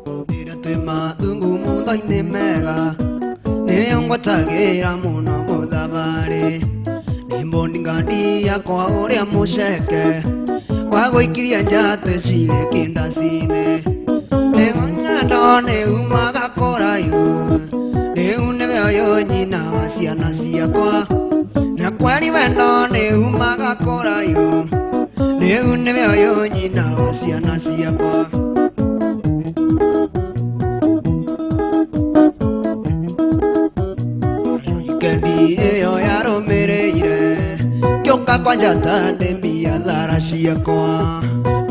Rĩrĩa twĩ mathungumutho-inĩ mega nĩyo ngwatagĩra mũno mũthabarĩ nĩ mbondingandi yakwa ũrĩa mũceke wa gũikiria njatĩ cirĩ kĩndacinĩ nĩng'endo nĩ umaga kũraihu rĩu nĩwe ũyũ nyina wa ciana ciakwa na kweri wendo nĩ umaga kũraihu rĩu nĩwe ũyũ nyina wa ciana ciakwa. Wikendi ĩyo yarũmĩrĩire ngĩũka kwanja ta ndĩ biathara ciakwa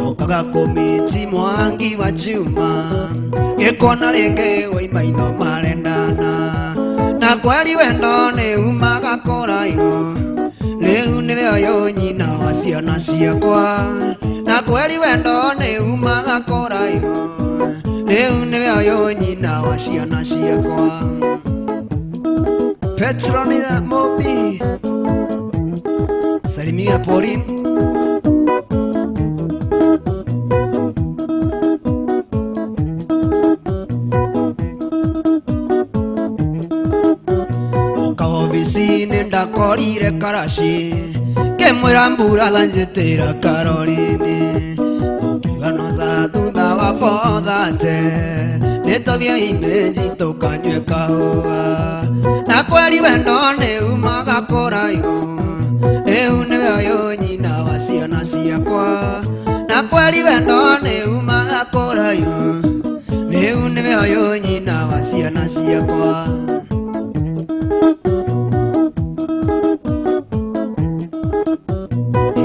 okaga kũmiti mwangi wa chuma ngĩkuona rĩngĩ wĩ maitho marendana na kweri wendo nĩ umaga kũraihu rĩu nĩwe ũyũ nyina wa ciana ciakwa na kweri wendo nĩ umaga kũraihu rĩu nĩwe ũyũ nyina wa ciana ciakwa. Petronila Mobi, salimia Pauline. Oka ofisini ndakorire karashi kemwĩra mbura thanjĩtĩra Caroline ũkiuga no za thutha wa 4:30 nĩtũthiĩ imĩnji tũkanyue kahũa na kweri wendo nĩ umaga kũraihu rĩu nĩwe ũyũ nyina wa ciana ciakwa na kweri wendo nĩ umaga kũraihu rĩu nĩwe ũyũ nyina wa ciana ciakwa.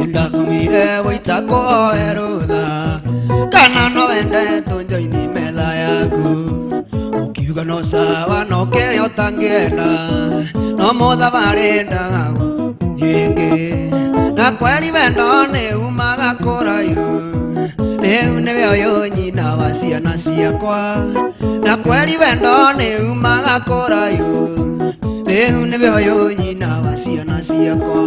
Ndakumire gũita kũhoe rũtha kana no wende tũnjoini metha yaku ũkiuga no sawa no kĩrĩa ũtangĩenda no mũthabarĩ ndaga yĩngĩ na kweri wendo nĩ umaga kũraihu rĩu nĩwe ũyũ nyina wa ciana ciakwa na kweri wendo nĩ umaga kũraihu rĩu nĩwe ũyũ nyina wa ciana ciakwa.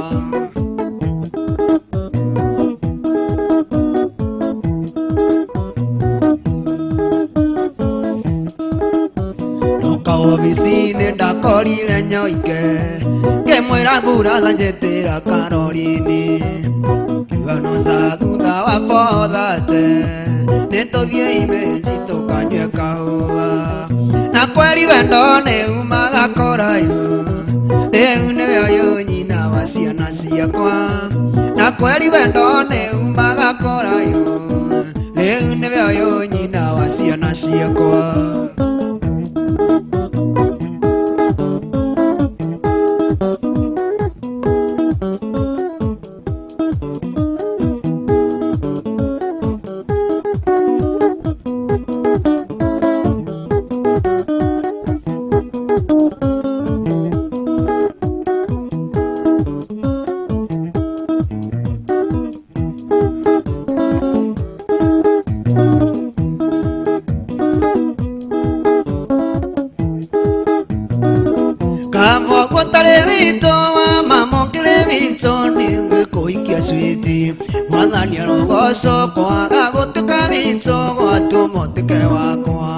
Ofisini ndakorire nyoike ngĩmwĩra mbura thanjĩtĩra Caroline ũkiuga no za thutha wa 4:30 nĩtũthiĩ imĩnji tũkanyue kahũa na kweri wendo nĩ umaga kũraihu rĩu nĩwe ũyũ nyina wa ciana ciakwa na kweri wendo nĩ umaga kũraihu rĩu nĩwe ũyũ nyina wa ciana ciakwa. Mwathani arogocwo kwaga gũtuĩka witũ gwatũma ũtuĩke wakwa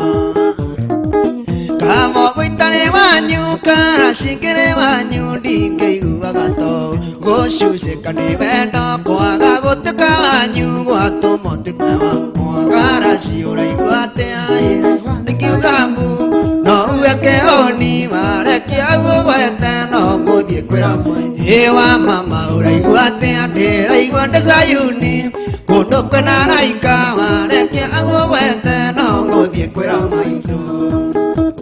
kaba gũitarĩ wanyu karacingĩrĩ wanyu ndingĩiguaga to gũcucĩka nĩ wendo kwaga gũtuĩka wanyu gwatũma ũtuĩke wakwa karaci ũraigua atĩa nĩkiuga mbu no uge kĩhoni warekia ũgwete no ngũthiĩ kwĩra ĩ wa mama ũraigua atĩa ndĩraigua ndĩ Zayuni kũndũ kwĩna araika warekia ũgwete no ngũthiĩ kwĩra maitũ.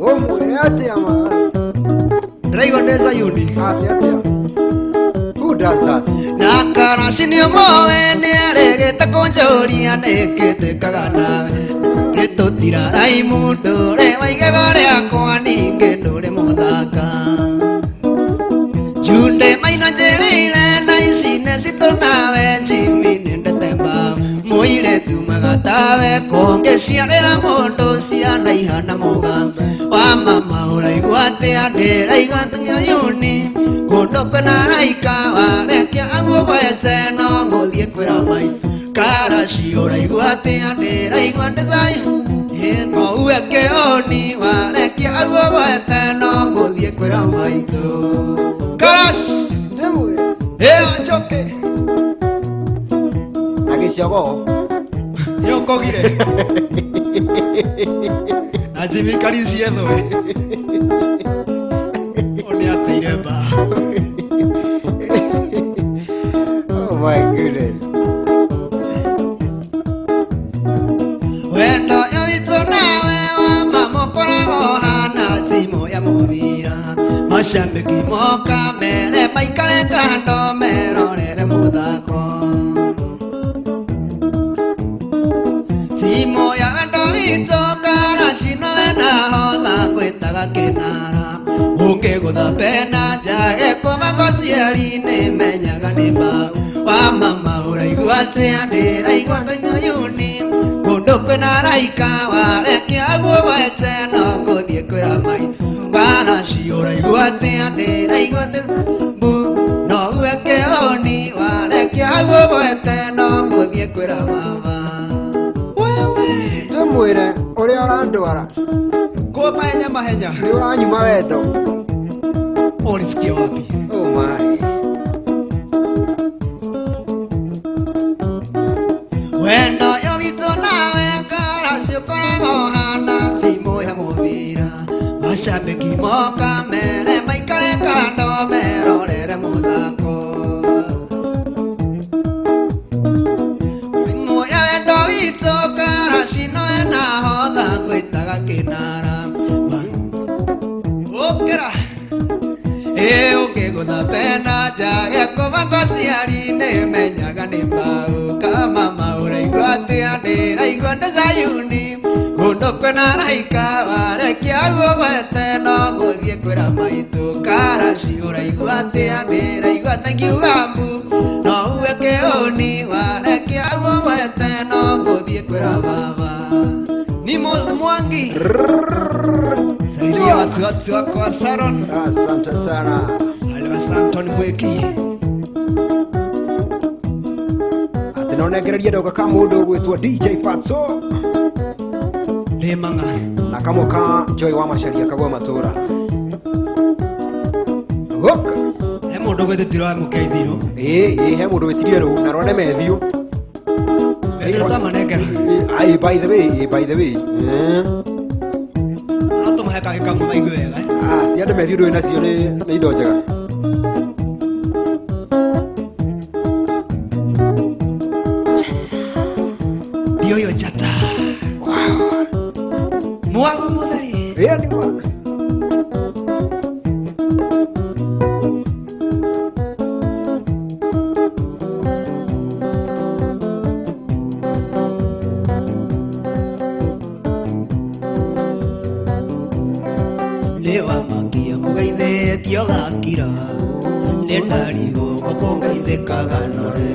Ũmwĩre atĩa ma? Ndĩraigua ndĩ Zayuni. Atĩa atĩa? Who does that? Na karaci nĩ ũmũĩ nĩarĩgĩte kũnjũria nĩkĩ twĩkaga nawe nĩtũtiraraimu ndũrĩ wa igego rĩakwa ningĩ ndũrĩ mũthaka Junde maina njĩrĩire na ici nĩ citũ nawe Jimmy nĩndete mbaũ mũirĩtu mwega tawe kũngĩciarĩra mũndũ ciana ihana mũgamba wa mama ũraigua atĩa ndĩraigua Zayuni kũndũ kwĩna araika warekia agũgwete no ngũthiĩ kwĩra maitũ karaci ũraigua atĩa ndĩraigua ndĩ Zayuni no uge kĩhoni warekia aguo gwete no gũthiĩ kwĩra maitũ Karash Ndĩmwĩre. ĩyo njoke Na gĩcogoo. nĩũkũgire na Jimmy Karisi ethwe nĩateire mba Oh my goodness. Wendo ũyũ witũ nawe wa mamũkoragwo hana timu ya mũbira macambĩki moka mere maikare kando merorere mũthako timu ya wendo witũ karacino nahodha gwĩtaga kĩnara ũngĩgũtha pena njage kũbangwo ciari nĩmenyaga nĩ mbaũ wa mama ũraigua atĩa ndĩraigua tũcuyuni kũndũ kwĩna raika warekia guo gwete no ngũthiĩ kwĩra maitũ ngaraci ũraigua atĩa ndĩraigua mbu no uwe kĩhoni warekia guo gwete no ngũthiĩ kwĩra mama wewe Ndĩmwĩre ũrĩa ũrandwara. Kwa mahenya mahenya Nĩ ũranyuma wendo. Ulisikia wapi? Oh my. Wendo ũyũ witũ nawe ngaraci ũkoragwo hana timu ya mũbira macambĩki moka mere maikare kando merorere mũthako timu ya wendo witũ ngaraci nowe nahodha gwĩtaga kĩnara ũkĩra ĩ ũngĩgũtha pena njage kũbangwo ciari nĩmenyaga nĩ mbaũ kamama ũraigua atĩa ndĩraigua ndĩ Zayuni kũndũ kwĩna raika warekia guo gwete no gũthiĩ kwĩra maitũ karaci ũraigua atĩa ndĩraigua thangiuga mbu no uwe kĩhoni warekia guo gwete no gũthiĩ kwĩra baba Nimos Mwangi salimia watu watu wako wa Saron Asante sana. Alwa Santon Mweki Atĩ no nengererie ndoga ka mũndũ ũgwĩtwo DJ Fatso Ndĩmang'a na kamwe ka Joy wa Macharia kagwa matũra. Hoka. he mũndũ gwĩtĩtirwo amũkeithirwo Ĩ ĩ he mũndũ wĩtirie rũu na rone Matthew. methirwo twamanengera Ai by the way, ĩ, by the way. No tũmahe kahĩ kamwe maigue wega eh. Ah, si andũ Matthew ndũĩ nacio nĩ indo njega. Ndio hiyo njata Wow. mwago mũtheri Ĩ nĩ ma. Nĩ wamakia mũgeithĩtio gakira nĩ ndarigwo gũkũgeithĩkaga nore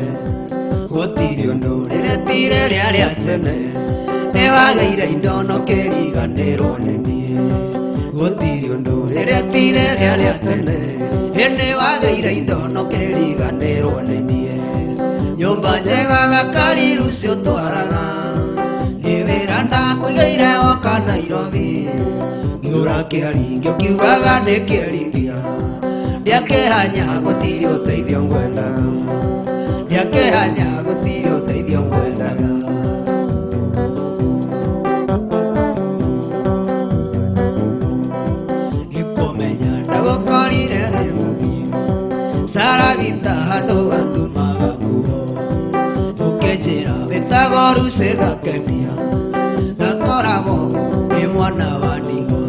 gũtirĩ ũndũ rĩretire rĩa rĩa tene nĩ wagĩire indo no kĩriganĩrwo nĩ niĩ gũtirĩ ũndũ rĩretire rĩa rĩa tene nĩ wagĩire indo no kĩriganĩrwo nĩ niĩ nyũmba njega gakari rũciũ twaraga nĩ wĩra ndakũigĩire woka Nairobi ngĩũra kĩaringio kiugaga nĩ kĩaringia ndiakĩhanya gũtirĩ ũteithio ngwendaga ndiakĩhanya gũtirĩ ũteithio ngwendaga nĩkũmenya ndagũkorire heng'ũmi caragita handũ gatumaga nguo ũkĩnjĩra wĩtagwo Rucĩ gakenia gakoragwo wĩ mwana wa ndigwa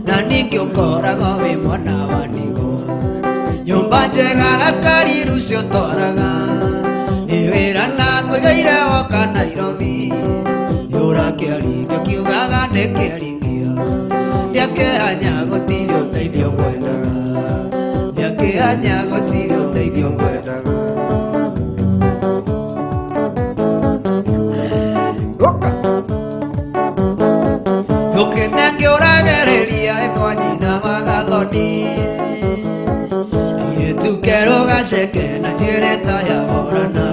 na ningĩ ũkoragwo wĩ mwana wa ndigwa nyũmba njega gakari rũciũ twaraga nĩ wĩra ndakũigĩire woka Nairobi yũra kĩaringio kiugaga nĩ kĩaringio ndiakĩhanya gũtirĩ ũteithio ngwendaga ndiakĩhanya gũtirĩ ũteithio ngwendaga Hoka. Ndũkĩte ngĩũragĩrĩria ĩkwa nyina wa gathoni airĩtu kerũ gaceke na njuĩrĩ ta ya borana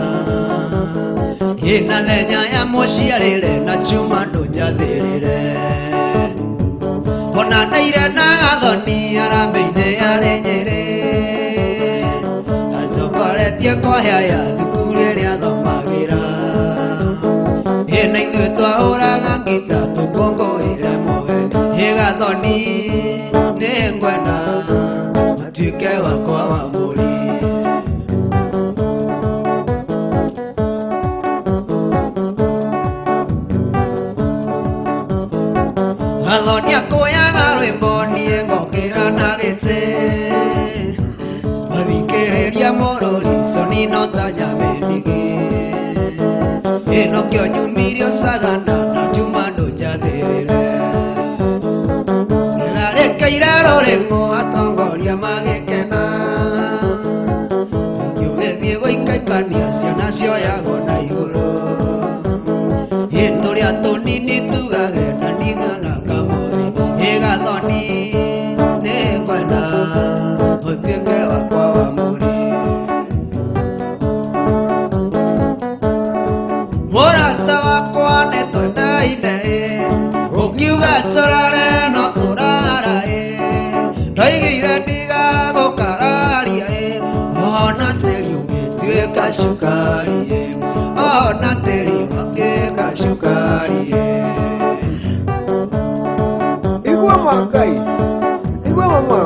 ĩna thenya ya mũciarĩre na chuma ndũnjathĩrĩre Tuonaneire na Gathoni harambee-inĩ yarĩ Nyĩrĩ. Anjokoretie kwa hĩa ya thukuru ĩrĩa thomagĩra. Ĩ na ithuĩ twahũraga ngita tũkũngũĩre mũgeni. Ĩ Gathoni nĩngwenda atuĩke wakwa wa mũri. Gathoni akũyaga rwĩmbo niĩ ngokĩra na gĩtĩ. Athikĩrĩria mũrũri Soni no ta nyamĩndigi. Ĩno kĩo nyumirio Sagana na Juma ndũnjathĩrĩre. Rĩgarĩkĩire rũrĩngũ atongoria magĩkena. Ũgĩthiĩ gũikaikania ciana cioyagwo na igũrũ. Ĩ tũrĩa tũnini tugage na ning'ana kamũgeni. Ĩ Gathoni nĩngwenda ũtuĩke wakwa wa mũri. Mũrata wakwa nĩtwendaine ĩ, ũkiuga tũrare no tũrara ĩ, ndoigire ndigagũkararia ĩ, ona tĩri ũngĩtuĩka cukari ĩ, ona tĩri ũngĩtuĩka cukari ĩ. Igua ma Ngai, igua mama.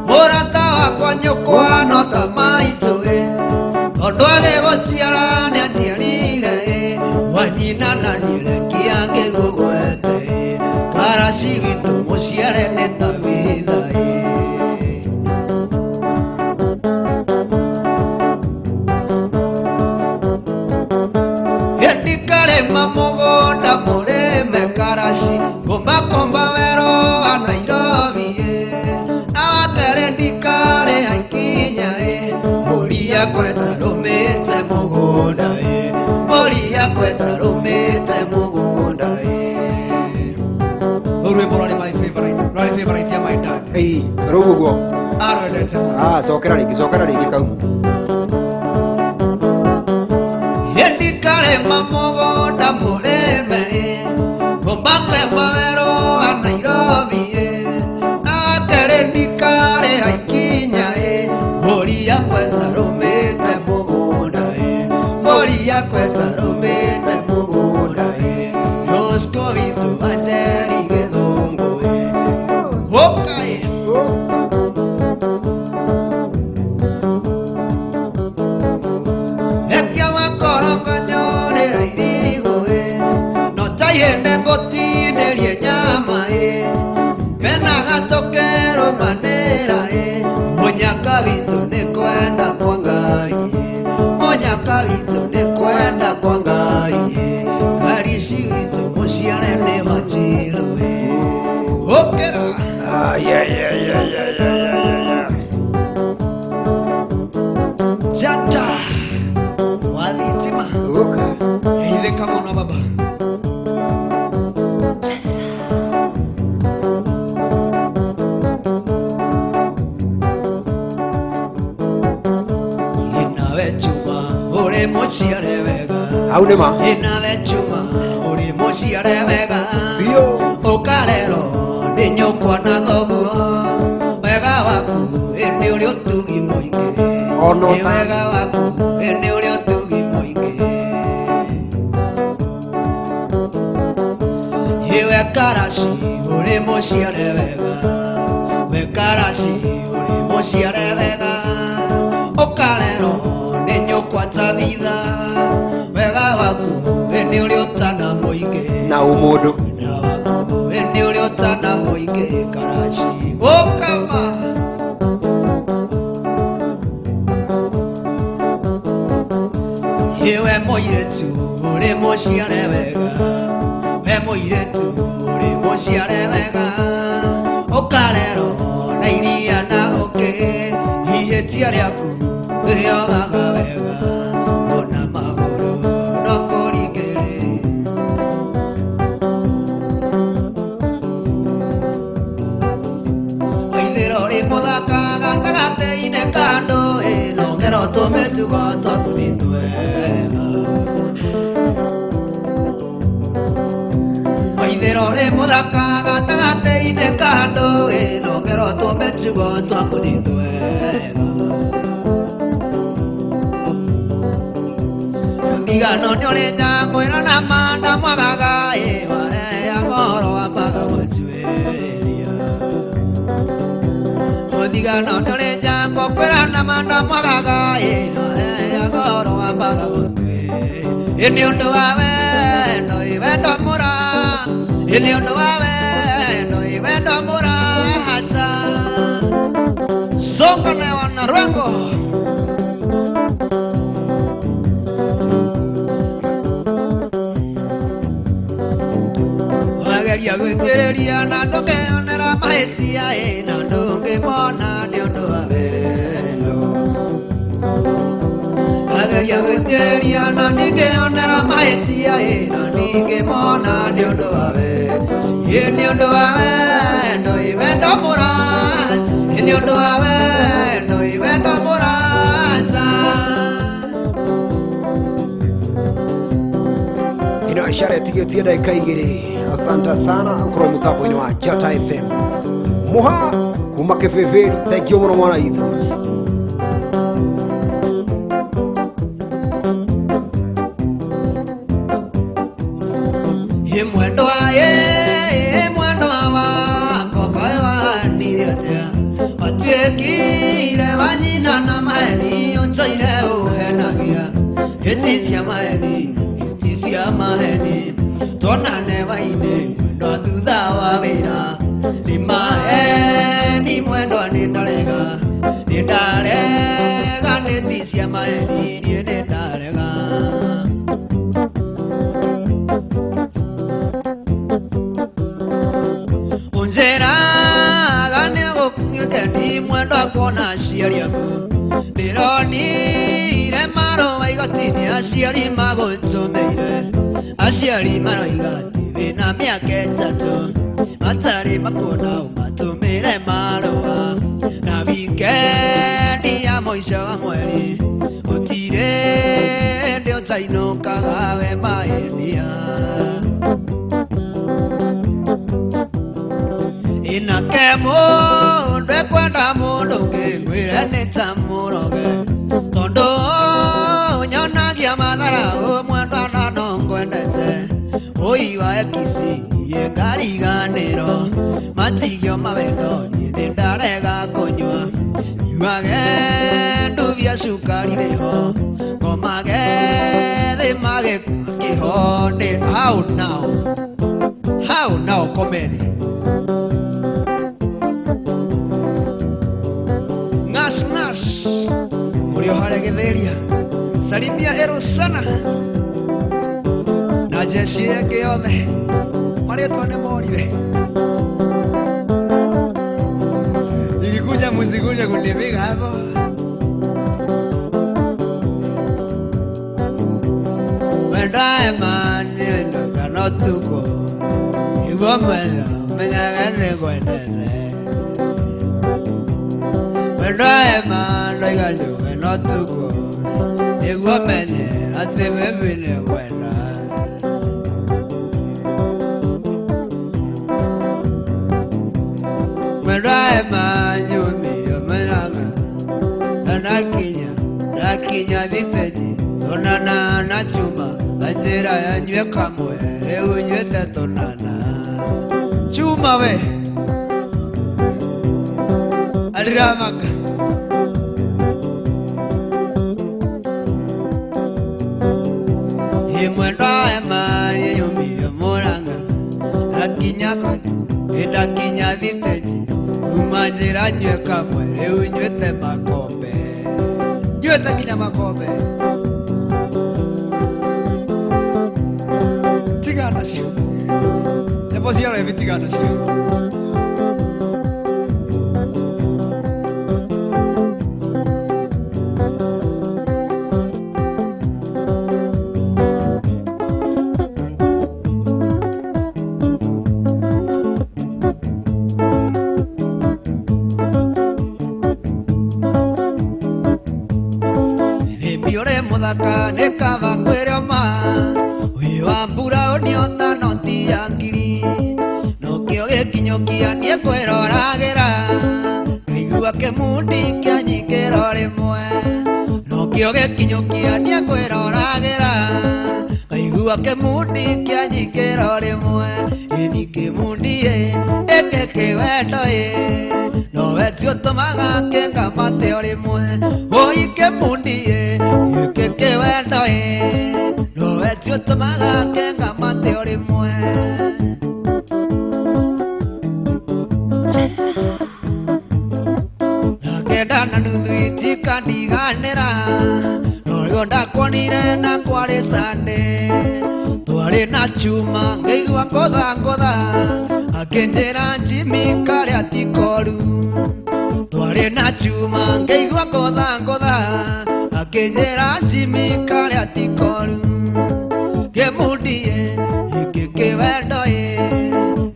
Mũrata wakwa nyũkwa no ta maitũ ĩ, tondũ agĩgũciara nĩanjiarire ĩ, wanyina na niĩ rekia ngĩgũgwete ĩ, karaci witũ mũciare nĩ Tabitha ĩ. Ndikarĩma mũgũnda mũrĩme karaci, kombakomba werũ wa Nairobi ĩ, na wakerĩ ndikarĩha ikinya ĩ, mbũri yakwa ĩtarũmĩte mũgũnda ĩ, mbũri yakwa ĩtarũmĩte mũgũnda ĩ. Rũu rwĩmbo rwarĩ my favorite, rwarĩ favorite ya my dad. Ĩĩ, rũu ũguo. Arwendete mũno. Ah, cokera rĩngĩ, cokera rĩngĩ kau. Ndikarĩma mũgũnda mũrĩme ĩ, kombakomba werũ wa Nairobi ĩ, na wakerĩ ndikarĩha ikinya ĩ, mbũri yakwa ĩtarũmĩte mũgũnda ĩ, mbũri yakwa ĩtarũmĩte mũgũnda ĩ, Rosco witũ Anjeri Gĩthũngũ ĩ, ũka ĩ. Rekia makorongo nyorĩra irigũ ĩ, no ta ihĩndĩ ngũtinĩrie nyama ĩ, kena gatũkĩrũmanĩra ĩ, mũnyaka witũ nĩ kwenda kwa Ngai ĩ, mũnyaka witũ nĩ kwenda kwa Ngai ĩ, Karici witũ mũciare nĩ Wanjirũ ĩ, ũkĩra. Ah, yeah, yeah, yeah, yeah, yeah, yeah, yeah, yeah. Jata wa thitima. Ũka. Geithĩka mũno baba. Ĩnawe Juma ũrĩ mũciare wega. Hau nĩ ma. Ĩnawe Juma ũrĩ mũciare wega. Biũ. Ũkarerwo nĩ nyũkwa na thoguo. Wega waku ĩ nĩ ũrĩ ũtugi mũingĩ. Ono Ĩ ta. wega waku ĩ nĩ ũrĩ ũtugi mũingĩ. Ĩ we Karaci ũrĩ mũciare wega. We Karaci ũrĩ mũciare wega. Ũkarerwo nĩ nyũkwa Tabitha. Wega waku ĩ nĩ ũrĩ ũtana mũingĩ. Na ũmũndũ. Wega waku ĩ nĩ ũrĩ ũtana mũingĩ Karaci. Ũkama. Ĩ we mũirĩtu ũrĩ mũciare wega. We mũirĩtu ũrĩ mũciare wega. Ũkarerwo na iria na ũkĩ. Ihĩtia rĩaku rĩogaga wega. Ona magũrũ no kũringĩrĩ. Waithĩro rĩ mũthaka gatagatĩ-inĩ ka andũ ĩ, no ngero tũmĩtugo twaku ti twega. Ngwĩra ũrĩ mũthaka gatagatĩ-inĩ ka andũ ĩ nongerwo tũmbe ciugo twa mũthithũ wega. Ndigano nĩ ũrĩ njangwĩra na manda mwagaga ĩ waheaga ũhoro wambaga gũtuĩria. Ndigano nĩ ũrĩ njango kwĩra na manda mwagaga ĩ waheaga ũhoro wambaga gũtuĩria. Ĩ nĩ ũndũ wa wendo ĩ wendo mũra ĩ nĩ ũndũ wa wendo ĩ wendo mũrata. Songa na wana rwembo. Wageria gwĩtĩrĩria na ndũngĩonera mahĩtia ĩ na ndũngĩmona nĩ ũndũ wa wendo. Wageria gwĩtĩrĩria na ndingĩonera mahĩtia ĩ na ndingĩmona nĩ ũndũ wa wendo. Ĩ nĩ ũndũ wa wendo ĩ wendo mũrata ĩ nĩ ũndũ wa wendo ĩ wendo mũrata. Ino ishara ĩtigĩtie ndagĩka igĩrĩ. Asante sana ũkorwo mũtambo-inĩ wa Njata FM. Muha kuma kĩbĩbĩri, thank you mũno mwana itũ. Ĩ mwendwa ĩ mwendwa wakwa kaĩ wanire atĩa watuĩkire wa nyina na maheni ũtũire ũhenagia ĩti cia maheni ĩti cia maheni tuonane wainĩ mwendwa thutha wa wĩra nĩ maheni mwendwa nĩ ndarega nĩ ndarega nĩ cia maheni niĩ nĩ ndarega. Unjĩraga nĩũgũkendi mwendwa kuona aciari aku ndĩronire marũa igoti-inĩ aciari magũtũmĩire aciari maroiga atĩ wĩna mĩaka ĩtatũ matarĩ makuona ũmatũmĩre marũa na wikendi ya mũico wa mweri gũtirĩ hĩndĩ ũtainũkaga we maendia. Inake mũndũ ekwenda mũndũ ũngĩ ngwĩre nĩ ta mũroge tondũ nyonagia matharaũ mwendwa na no ngwendete ũi wa ekisi niĩ ngariganĩro matigio mawendo niĩ nĩ ndarega kũnyua nyuage ndubia cukari wĩho ngomage thĩ magĩkĩho nĩ how now how now komeni. Nash nash ũrĩ o harĩa gĩthĩria salimia ero sana na jeshi ĩngĩ yothe marĩtwa nĩ morire ikikuja muzikuja kunipiga hapo. Wenda emani ndũkana ũtukũ nĩguo mwendwa menyaga nĩ ngwendete. Wenda ema ndoiga njuge no ũtukũ nĩguo menye atĩ baby nĩ ngwenda. Wenda ema nyumĩrio meraga na ndakinya ndakinya thitĩnji tonana na chuma anjĩra yanyue kamwe rĩu nywĩte tonana. Chuma we aliramaka. Ĩ mwendwa ema nĩyumire Mũrang'a ndakinya ndakinya thitĩnji kuma njĩra nyue kamwe rĩu nywĩte makombe nywĩte nginya makombe tigana nacio nyambo cia rebi tigana nacio. Ũrĩ mũthaka nĩ kaba kwĩrwo ma wĩ wa mbura ũniota noti ya ngiri. gĩkinyũkia niĩ kwĩroragĩra ngaigua kĩmundi kĩanyingĩra o rĩmwe nokĩo gĩkinyũkia niĩ kwĩroragĩra ngaigua kĩmundi kĩanyingĩra o rĩmwe ĩni kĩmundi ĩ ĩkĩ kĩwendo ĩ nowe ti ũtũmaga kĩngamate o rĩmwe ũi kĩmundi ĩ ĩkĩ kĩwendo ĩ nowe ti ũtũmaga kĩngamate o rĩmwe. Kenda na nuthu itikandiganĩra norĩo ndakuonire na kwarĩ Sunday twarĩ na chuma ngaigua ngũtha ngũtha akĩnjĩra Jimmy karĩa ti koru twarĩ na chuma ngaigua ngũtha ngũtha akĩnjĩra Jimmy karĩa ti koru kĩmundie gĩkĩ kĩwendo ĩ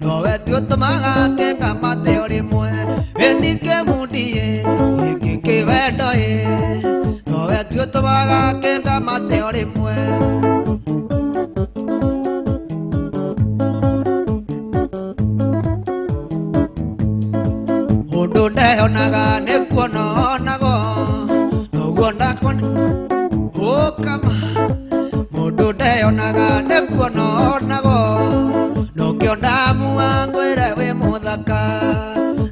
nowe ti ũtũmaga kĩngamate o rĩmwe ĩni kĩmundie gĩkĩ kĩwendo ĩ nowe ti ũtũmaga kĩngamate o rĩmwe. Ũndũ ndeyonaga nĩkuona onago noguo ndakona ũkama mũndũ ndeyonaga nĩkuona onago nokĩo ndamua ngwĩre wĩ mũthaka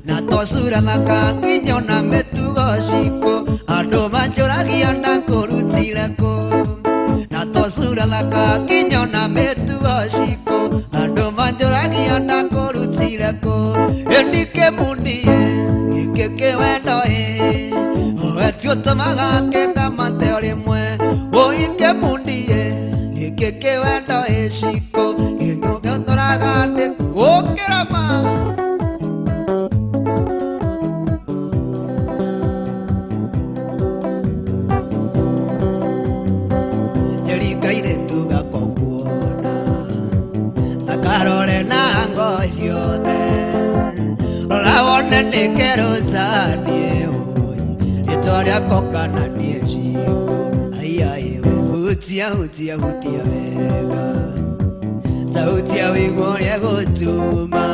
na to cura thaka nginya ona mĩtugo cikũ andũ manjũragia ndakũrutire kũ na to cura thaka nginya ona mĩtugo cikũ andũ manjũragia ndakũrutire kũ ĩni kĩmundie gĩkĩ kĩwendo ĩ owe ti ũtũmaga kĩngamate o rĩmwe ũi kĩmundie gĩkĩ kĩwendo ĩ cikũ kĩndũ gĩtũraga ndĩ gũkĩrama. Njeri tugakokuona takarore na ngo ciothe rora wone nĩ kĩrũ taniĩ ũi rĩtwa rĩakwa kana niĩ cikũ aiya ĩwe hutia hutia hutia wega ta hutia wĩigua ũrĩa gũtuma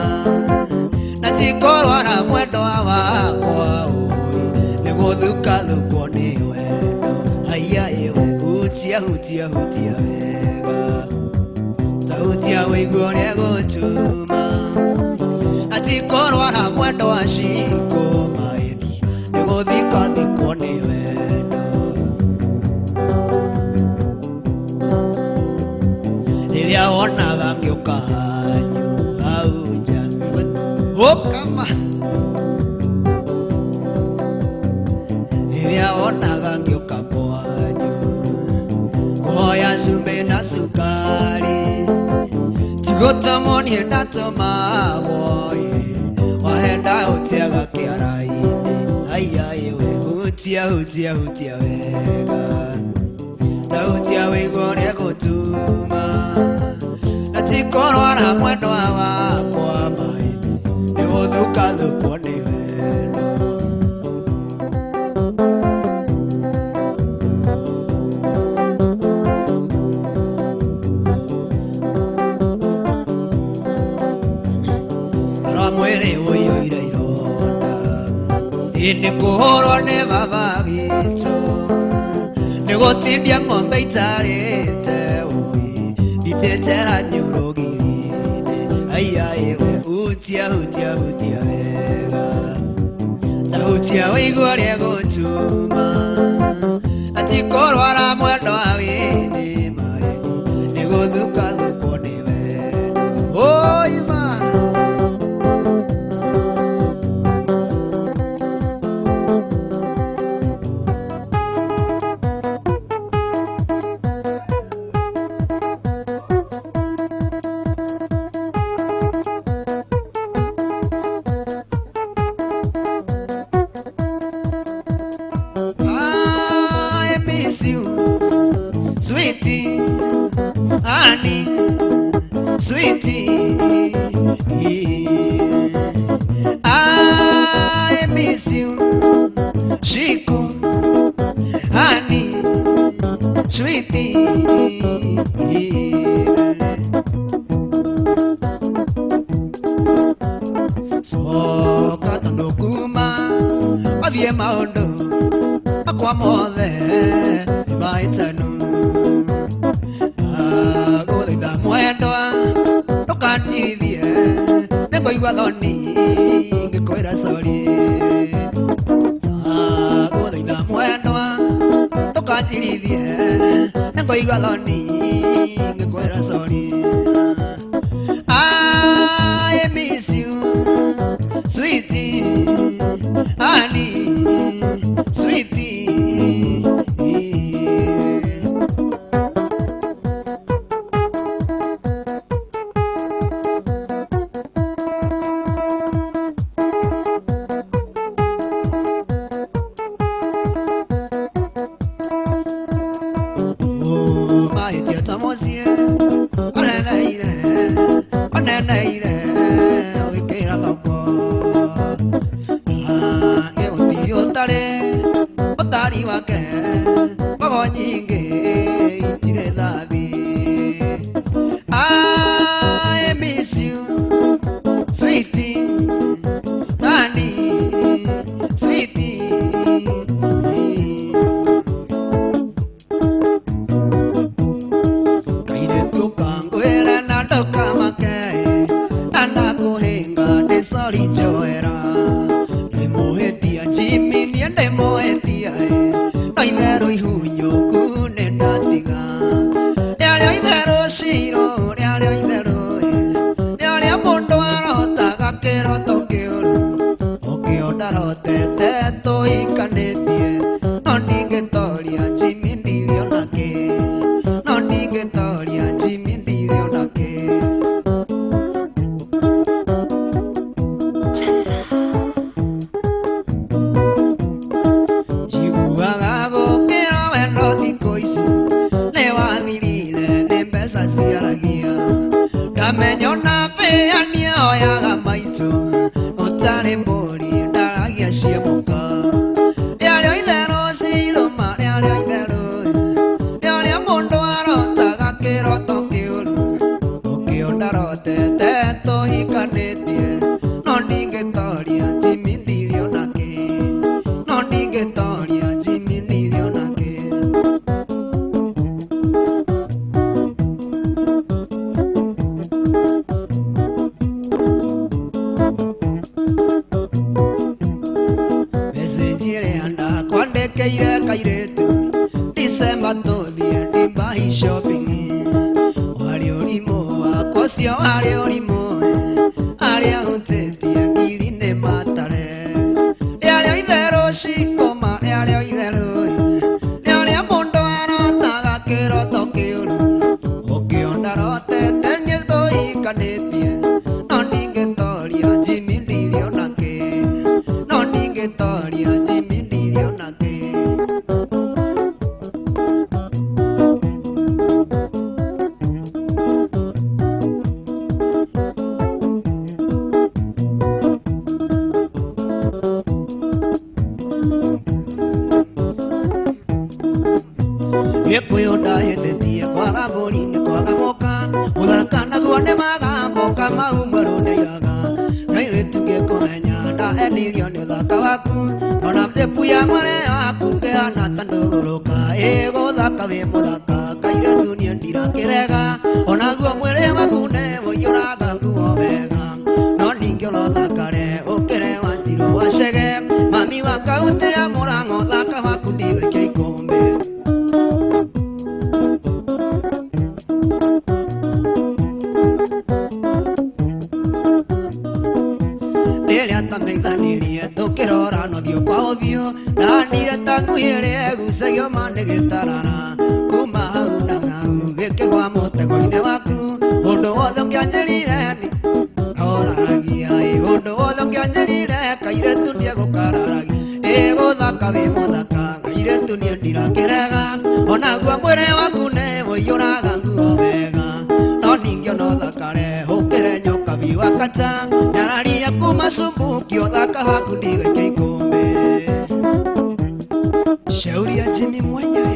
na ti kũrwara mwendwa wakwa ũi nĩ gũthukathukwo nĩ wendo aiya ĩwe hutia hutia hutia wega ta hutia wĩigua ũrĩa gũtuma na ti kũrwara mwendwa cikũ maĩni nĩ gũthikathikwo nĩ wendo. Rĩrĩa wonaga ngĩũka hanyu hau nja ũkama rĩrĩa wonaga ngĩũka kwanyu kũhoya cumbĩ na cukari tigũtũmwo niĩ ndatũmagwo ĩ wahenda ũtiaga kĩara-inĩ aiya ĩwe hutia hutia hutia wega ta hutia wĩigua ũrĩa gũtuma na ti kũrwara mwendwa wakwa maĩ nĩ gũthukathukwo nĩ wendo. Rora mwĩrĩ ũiyũire ironda ĩndĩ kũhũrwo nĩ baba witũ nĩ gũtindia ng'ombe itarĩte ũi ndindĩte hanyu rũgiri-inĩ aiya ĩwe hutia hutia hutia wega ta hutia wĩigua ũrĩa gũtuma na ti kũrwara mwendwa wĩnĩ maĩni nĩ gũthukathukwo nĩ wendo ũima. I miss you, sweetie, honey, sweetie. I miss you, Chico, honey, sweetie. mothe nĩ mahĩtanu. Ndagũthaitha mwendwa ndũkanirithie, nĩngũigua thoni ngĩkwĩra sorry. Ndagũthaitha mwendwa ndũkanjirithie, nĩngũigua thoni ngĩkwĩra sorry. I miss you, sweetie, honey, sweetie. Mahĩtia ta mũciĩ oneneire, oneneire ũgĩkĩra thoko. Gĩgũtirĩ ũtarĩ ũtari wake, mbogo nyingĩ itirĩ thabi. I miss you, sweetie, honey, sweetie. Kairĩtu kangwĩre na ndũkamake, na ndakũhĩnga ndĩ sorry njoera. Ndĩmũhĩtia Jimmy, niĩ ndĩmũhĩtia, no itherũ ihunyũku nĩ ndatiga. Rĩarĩ o itherũ Shiro, rĩarĩ o itherũ, rĩarĩ mũndũ arotaga kĩroto kĩũru, ũkĩo ndarotete tũhikanĩtie, no ndingĩtoria Jimmy ndirĩ ona kĩ, no ndingĩtoria Jimmy ndirĩ ona kĩ. Njiguaga gũkĩra wendo thikũ ici nĩ wathirire nĩ mbeca ciaragia. Ndamenya ona bĩa nĩoyaga maitũ, ũtarĩ mbũri ndaragia cia mũka. Rĩarĩ o itherũ cirũma, rĩarĩ o itherũ, rĩarĩ mũndũ arotaga kĩroto kĩũru, ũkĩo ndarotete tũhikanĩtie, no ndingĩtoria Jimmy ndirĩ ona kĩ, no ndingĩtoria Jimmy ndirĩ ona kĩ. Message ĩrĩa ndakwandĩkĩire kairĩtu, December tũthiĩ Dubai shopping. Warĩ ũrimũ wakwa ũcio, warĩ ũrimũ, arĩa hutĩtie ngiri nĩ matare. Rĩarĩ o itherũ cikũma, rĩarĩ o itherũ, rĩarĩ mũndũ arotaga kĩroto kĩũru, ũkĩo ndarotete nĩ tũhikanĩtie, no ndingĩtoria Jimmy ndirĩ ona kĩ, no ndingĩtoria Jimmy ndirĩ ona kĩ. Gĩkũyũ ndahĩtĩtie kwaga mbũri nĩ kwaga mũka, mũthaka naguo nĩ magamboka mau mwerũ nĩiraga. Kairĩtu ngĩkũmenya ndaendirio nĩ ũthaka waku, ona njĩpu ya mwere waku ngĩhana ta ndũgũrũka. Ĩ gũthaka wĩ mũthaka kairĩtu niĩ ndirakĩrega, onaguo mwĩrĩ waku nĩ ũiyũraga nguo wega. No ningĩ ũrothakare ũkĩre Wanjirũ wa Chege, mami wa kaũntĩ ya Mũrang'o, thaka waku ndigũikia ikũmbĩ. Rĩrĩa twamenyithanirie tũkĩrorana ũthiũ kwa ũthiũ, ndanire ta ngui ĩrĩa ĩgucagio ma nĩ gĩtarara. Kuma hau na hau gĩkĩgwa mũtego-inĩ waku, ũndũ wothe ũngĩanjĩrire nĩ oraragia, ũndũ wothe ũngĩanjĩrire kairĩtu ndiegũkararagia. Ĩ gũthaka wĩ mũthaka kairĩtu niĩ ndirakĩrega, onaguo mwĩrĩ waku nĩ ũiyũraga nguo wega. No ningĩ ona ũthakare ũkĩre nyoka biwakata, nyararia kuma cumbuki ũthaka waku ndigũikia ikũmbĩ. Shauri ya Jimmy mwenyewe.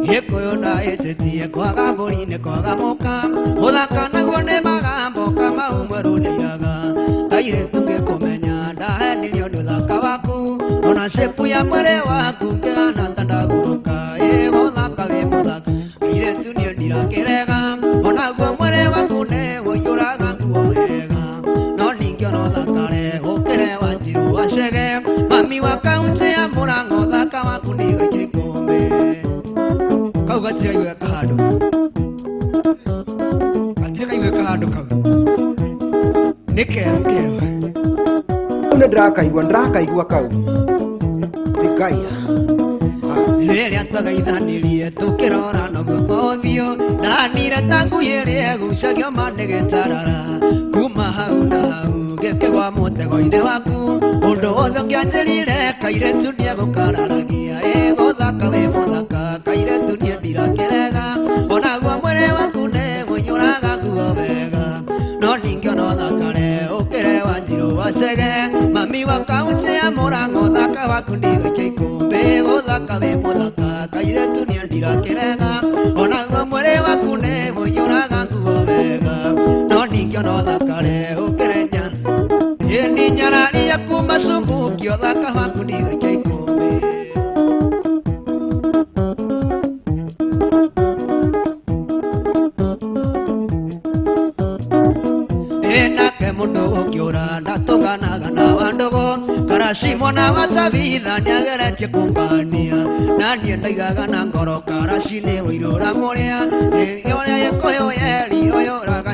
Gĩkũyũ ndahĩtĩtie kwaga mbũri nĩ kwaga mũka, ũthaka naguo nĩ magamboka mau mwerũ nĩiraga. Ndakenirio nĩ ũthaka waku ona shepu ya mwĩrĩ waku ngĩhana ta ndagũrũka. Ĩ mũthaka wĩ mũthaka kairĩtu niĩ ndirakĩrega onaguo mwĩrĩ waku nĩ ũiyũraga nguo wega no ningĩ ona ũthakare ũkĩre Wanjiru wacege mami wa kaunti ya Murang'a ũthaka waku nĩgaikia ikũmbĩ. Kau gatirĩ kaiguĩka handũ, gatirĩ kaiguĩka handũ kau nĩ kerũ kerũ. Nĩ ndĩrakaigua, ndĩrakaigua kau tikaira. Rĩrĩa twagaithanirie tũkĩrora noguo ũthiũ ndanire ta ngui ĩrĩa ĩgucagio ma nĩ gĩtarara kuma hau na hau ngĩkĩgwa mũtego-inĩ waku ũndũ wothe ũngĩanjĩrire kairĩtu nĩegũkararagia. Ĩ mũthaka wĩ mũthaka kairĩtu niĩ ndirakĩrega onaguo mwĩrĩ waku nĩ ũiyũraga nguo wega no ningĩ ona ũthakare ũkĩre Wanjiru wacege mami wa kaunti ya Murang'a ũthaka waku ndigaikia ikũmbĩ. Ũthaka wĩ mũthaka kairĩtu niĩ ndirakĩrega onaguo mwĩrĩ waku nĩ ũiyũraga nguo wega no ningĩ ona ũthakare ũkĩre nya ĩni nyararia kuma cungukio ũthaka waku ndigaikia ikũmbĩ. Nake mundu gũkĩũra ndatũnganaga na wandũgũ Karaci mwana wa Tabitha nĩageretie kũngania na niĩ ndaigaga na ngoro Karaci nĩ ũirũra mũrĩa ũrĩa gĩkũyũ yerirwo yũraga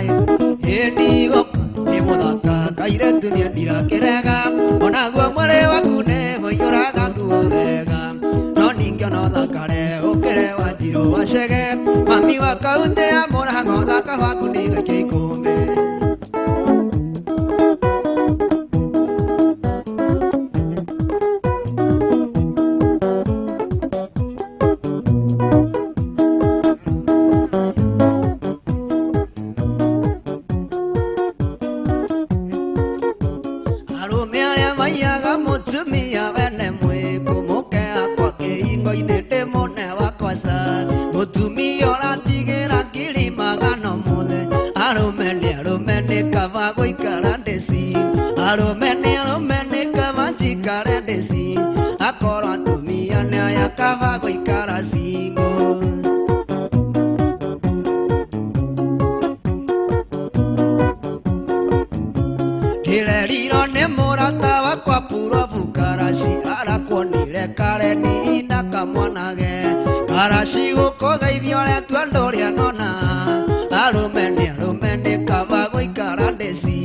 ĩndigũka nĩ mũthaka kairĩtu niĩ ndirakĩrega onaguo mwĩrĩ waku nĩ ũiyũraga nguo wega no ningĩ ona ũthakare ũkĩre Wanjiru wacege mami wa kaunti ya Murang'a ũthaka waku nĩgaikia ikũmbĩ. Arũme arĩa maiyaga mũtumia wene mwĩkũ mũke akwa kĩhingo-inĩ ndĩmũne wakwa ca mũtumia ũratigĩra ngiri magana mothe. Arũme nĩ arũme nĩ kaba gũikara ndĩci, arũme nĩ arũme nĩ kaba njikare ndĩci akorwo atumia nĩ aya kaba gũikara cingũ. Ndĩrerirwo nĩ mũrata wakwa Purobu Karaci arakuonire Kareni na kamwanage Karaci gũkũgeithia ũretua ndũrĩa nona. Arũme nĩ arũme nĩ kaba gũikara ndĩci,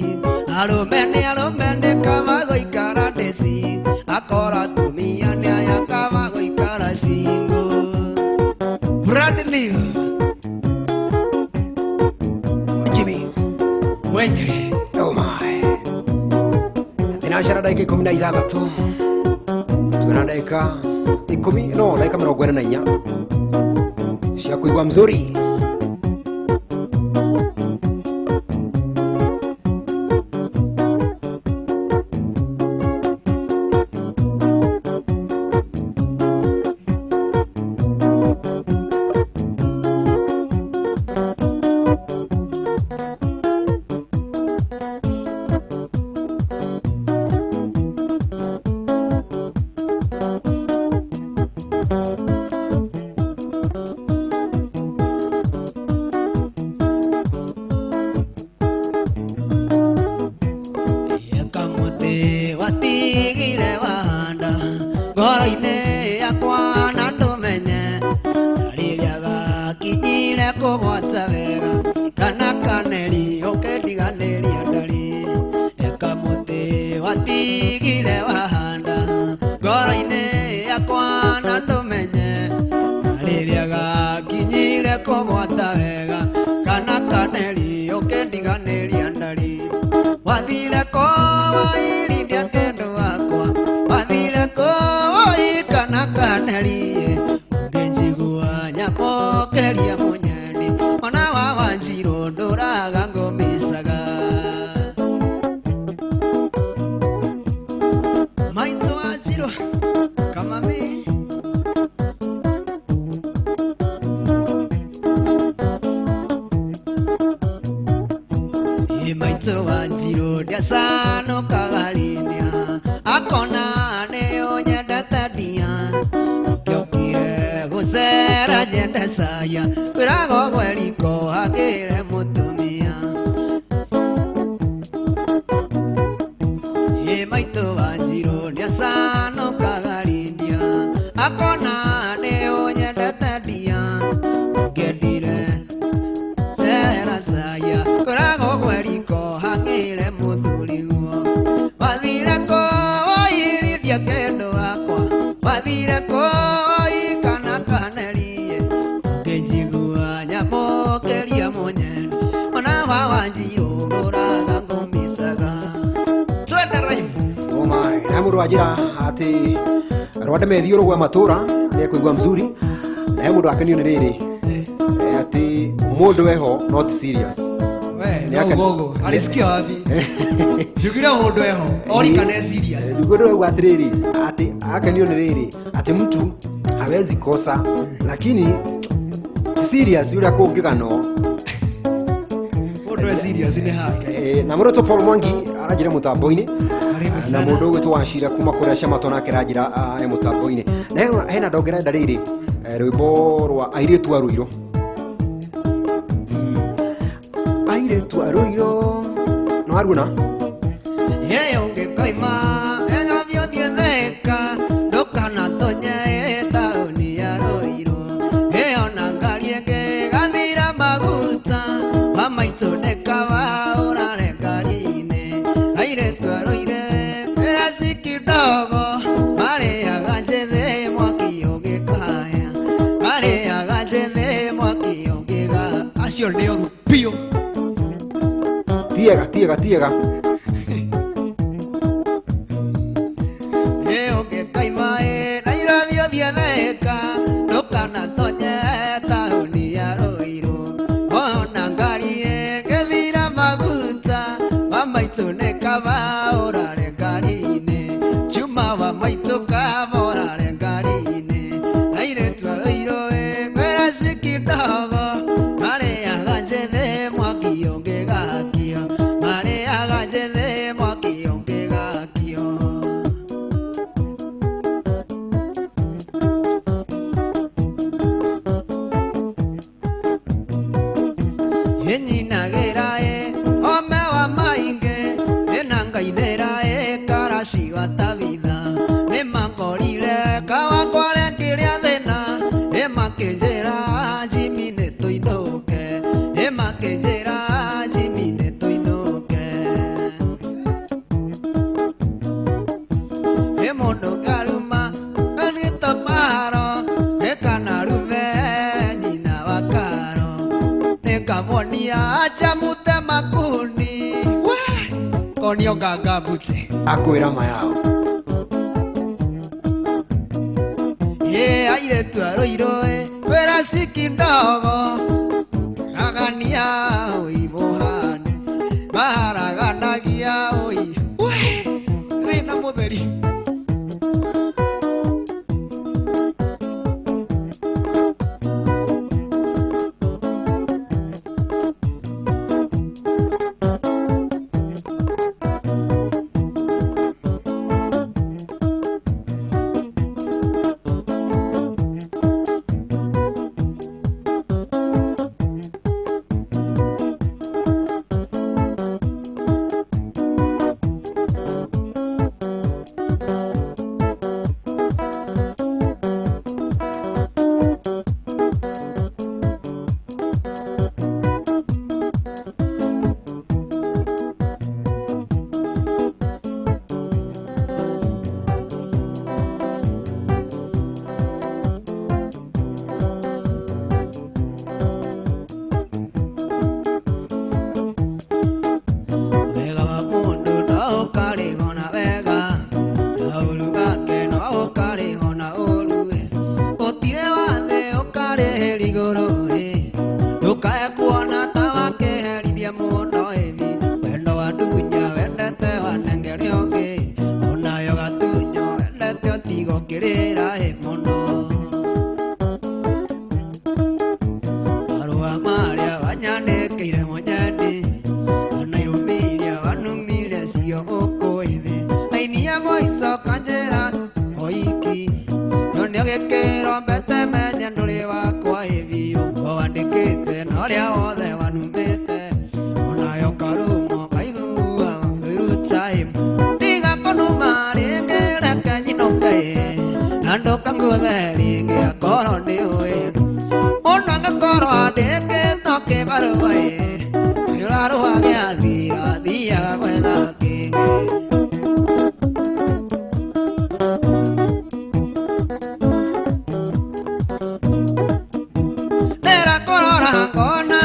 arũme nĩ arũme nĩ kaba gũikara ndĩci akorwo atumia nĩ aya kaba gũikara cingũ. Brand new Jimmy mwenyewe. Oh my. Thinacara ndagĩka 16 twĩna ndagĩka 10 no ndagĩka 44 cia kũigua mzuri. Kamũtĩ watigire wahanda ngoro-inĩ yakwa na ndũmenye rĩrĩa gakinyire kũgwata wega kana kaneri ũkĩndiganĩria ndarĩ. Kamũtĩ watigire wahanda ngoro-inĩ yakwa na ndũmenye rĩrĩa gakinyire kũgwata wega kana kaneri ũkĩndiganĩria ndarĩ. Wathire kowairithia kendo wakwa wathire kowai kana kaneri ũngĩnjigua nyamũkĩria mũnyendi mwana wa Wanjiru ndũraga ngũmicaga. Maitũ Wanjiru kamami Maitũ Wanjiru ndiacanũkaga rĩrĩa Akona nĩ ũnyendete ndia Ũkĩokire gũcera nyende caya Wĩrago gweriko hagĩre mũtumia Ĩ maitũ wa Njirũ nĩacanũkaga rindia Akona nĩ ũnyendete ndia Ũngĩendire cera caya Kwĩragwo gweriko hagĩre mũthuriguo Wathire kũũirindia kĩndũ wakwa Wathire kũũi kana kanerie Ũngĩnjigua nyamũkĩria mũnyeni Mwana wa Wanjirũ ndũraga ngũmicaga Twende raibu. Oh my, na mũndũ wanjĩra atĩ Rwanda methiũrũ gwa matũra nĩ ekũigua mzuri na he mũndũ akenio nĩ rĩrĩ atĩ mũndũ eho not serious. We, Ni aka- no gogo. Alisikia wapi? Njugire mũndũ eho. Ori kana e serious. Nĩguo ndĩrauga atĩrĩrĩ atĩ akenio nĩ rĩrĩ atĩ mtu hawezi kosa lakini ti serious ũrĩa kũngĩganwo. Mũndũ e serious nĩ hake. Na mũndũ Paul Mwangi aranjĩra mũtambo-inĩ Karibu na sana. mũndũ ũgwĩtwo Wachira kuma kũrĩa Ciamato nake aranjĩra e mũtambo-inĩ na hena ndonge renda rĩrĩ rwĩmbo rwa airĩtu a Rũirũ. Airĩtu a Rũirũ no aruona. Ye ũngĩkoima enyobia ũthiĩ Thĩka ndũkanatonye taũni ya Rũirũ ĩyo na ngari ĩngĩ gathira maguta wa maitũ nĩ kaba ũrare ngari-inĩ airĩtu a Rũirũ kĩraci kidogo marĩaga njĩthĩ mwaki ũngĩkaya marĩaga njĩthĩ mwaki ũngĩga acio nĩ oru biũ. Tiega tiega tiega. Ũngĩkaima ĩ Nairobi ũthiĩ Thĩka ndũkanatonye taũni ya Rũirũ wona ngari ĩngĩthira maguta wa maitũ nĩ kaba ũrare ngari-inĩ Chuma wa maitũ kaba ũrare ngari-inĩ airĩtu a Rũirũ ĩ kwĩra ci kidogo marĩaga njĩthĩ mwaki ũngĩgakio marĩaga njĩthĩ mwaki ũngĩgakio. Ĩnyinagĩra ĩ ome wa maingĩ ĩna ngainĩra ĩ karaci wa Tabitha nĩmangorire kawakware kĩrĩa thĩna ĩmakĩnjĩra Jimmy nĩ tũinũke ĩmakĩnjĩra Jimmy nĩ tũinũke ĩ mũndũ karuma kanito maro ĩkanarume nyina wa karo nĩngamuonia achamute makuni we konio ngangambute Akwĩra mayao. Ĩ airĩtu a Rũirũ ĩ kwĩra ci kidogo ragania ũi mũhane maharaganagia ũi we thĩna mũtheri. Wega wa mũndũ no ũkarĩhwo na wega na ũru wake no ũkarĩhwo na ũru ĩ gũtirĩ wathe ũkarĩhĩria igũrũ ĩ ndũkae kuona ta wakĩherithia mũno ĩvi wendo wa ndunya wendete wanengere ũngĩ onayo gatunyo wendete ũtigo kĩrĩra ĩ mũno marũa marĩa wanyandĩkĩire mũnyendi ona irũmĩire wanumire cio ũkũĩthĩ ainia mũico Ũkanjĩra oiki none gĩkĩro mbete menye ndũrĩ wakwa ĩbiũ wandĩkĩte na ũrĩa wothe wanumĩte onayo karumo kaigua kwĩruta ĩ tiga kũnuma rĩngĩ reke nyinũke na ndũkangũthe rĩngĩ akorwo nĩũĩ mũndũ angĩkorwo andĩkĩtwo kĩbarũa ĩ kĩrarũa gĩathira thiaga gwetha kĩngĩ. Ndĩra kũrora ngona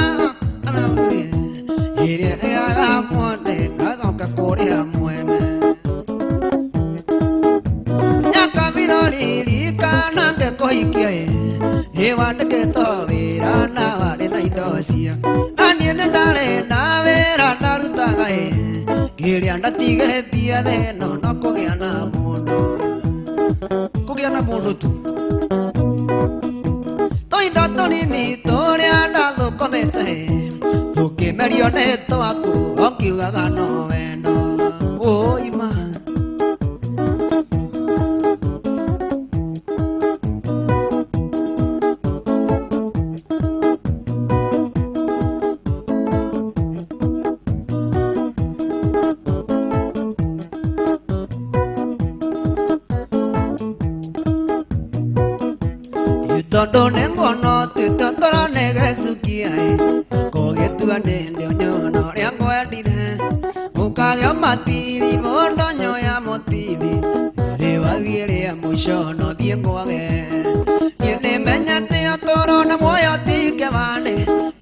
ĩrĩa ĩaga mwone ngacoka kũrĩa mwene nyakamiro ririkana ngĩkũhikia ĩ nĩwandĩkĩtwo wĩra na warĩ na indo cia na niĩ nĩ ndarĩ na wĩra ndarutaga ĩ kĩrĩa ndatigĩtie thĩno no kũgĩa na mũndũ kũgĩa na mũndũ tu tũindo tũnini tũrĩa ndathũkũmĩte tũkĩmerio nĩ twaku ũkiugaga no wendo ũima. Tondũ nĩ nguona ũtuĩte toro nĩ gĩcukia ĩ kũgĩtua nĩ ndĩũnyona ũrĩa ngwendire ũkagĩa matiri mũndonyo ya mũtithi rĩwathiĩ rĩa mũico no thiĩ ngwage niĩ nĩmenyete ũtũũro na muoyo ti kĩbandĩ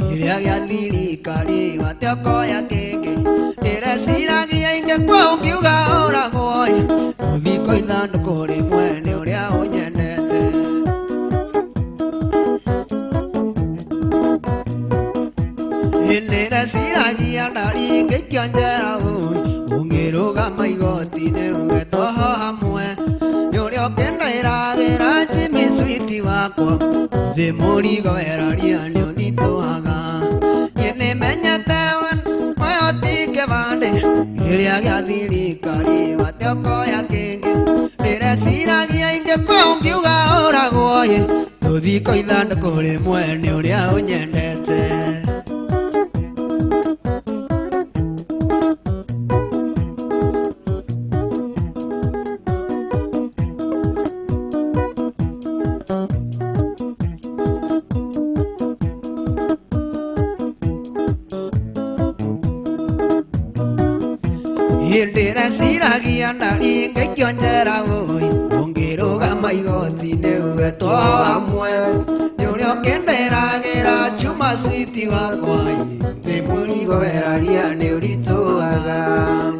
kĩrĩa gĩa thirikari watĩokoya kĩngĩ ndĩreciragia ingĩkua ũngiuga ũragwo ĩ ũthiko ithandũkũ rĩmwe nĩ ũrĩa ũnyendete. Nĩndĩreciragia ndaringĩkio njera ũĩ ũngĩrũgama igoti-inĩ uge toho hamwe nĩ ũrĩa ũkĩndĩragĩra Jimmy switi wakwa thĩ mũrigo weraria nĩ ũthitũaga niĩ nĩmenyete muoyo ti kĩbandĩ kĩrĩa gĩa thirikari watĩokoya kĩngĩ ndĩreciragia ingĩkua ũngiuga ũragwo ĩ tũthiko ithandũkũ rĩmwe nĩ ũrĩa ũnyendete. Ndĩreciragia ndaringĩkio njera ũĩ ũngĩrũgama igoti-inĩ uge two hamwe nĩ ũrĩa ũkĩndĩragĩra chuma switi wakwa ĩ thĩ mũrigo weraria nĩ ũritũhaga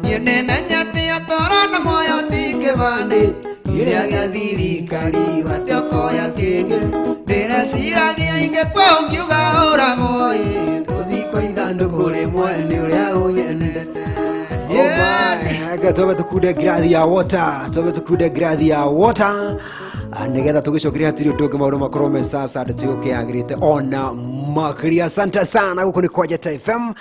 niĩ nĩmenyete ũtũũro na muoyo ti kĩbandĩ kĩrĩa gĩa thirikari watĩokoya kĩngĩ ndĩreciragia ingĩkua ũngiuga ũragwo ĩ tũthiko ithandũkũ rĩmwe nĩ ũrĩa ũnyendete. Ega twambe tũkunde ngirathi ya water, twambe tũkunde ngirathi ya water. Nĩgetha tũgĩcokeria hatirĩ ũndũ ũngĩ maũndũ makorwo me sasa ndĩtũgĩkĩagĩrĩte ona makĩria. Asante sana, gũkũ nĩ kwa Njata FM.